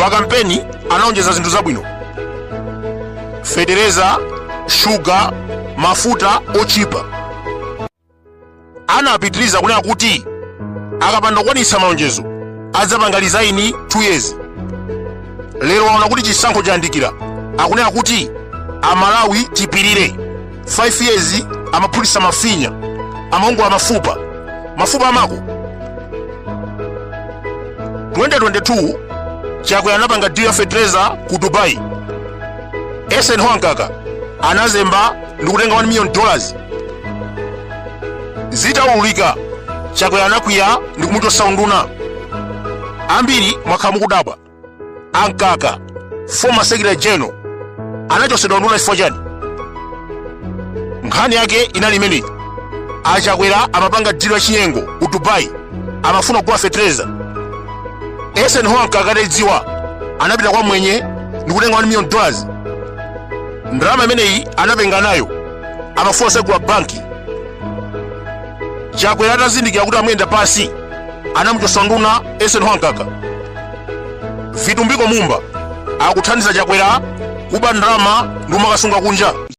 Pa kampeni analonjeza zinthu zabwino, fetereza, shuga, mafuta otchipa. Anapitiriza kunena kuti akapanda kukwanitsa malonjezo adzapanga resign 2 years. Lero waona kuti chisankho chayandikira, akunena kuti Amalawi tipirire. 5 years amaphulitsa mafinya, amaongola mafupa, mafupa amako. 2022 Chakwera anapanga deal ya fetereza ku Dubai. Eisenhower Mkaka anazemba ndi kutenga 1 million dollars. Zitaululika, Chakwera anakwiya ndi kumuchotsa unduna. Ambiri mwakhala mukudabwa, a Mkaka, former secretary general, anachotsedwa unduna chifukwa chani? Nkhani yake inali imeneyi: aChakwera amapanga deal ya chinyengo ku Dubai, amafuna kugula fetereza. Eisenhower Mkaka atadziwa, anapita kwa mwenye ndi kutenga 1 million dollars. Ndalama imeneyi anapenga nayo, amafuna kusegula banki. Chakwera atazindikira kuti amuyenda pasi, anamuchotsa unduna Eisenhower Mkaka. Vitumbiko Mumba akuthandiza Chakwera kuba ndalama ndi kumakasunga kunja.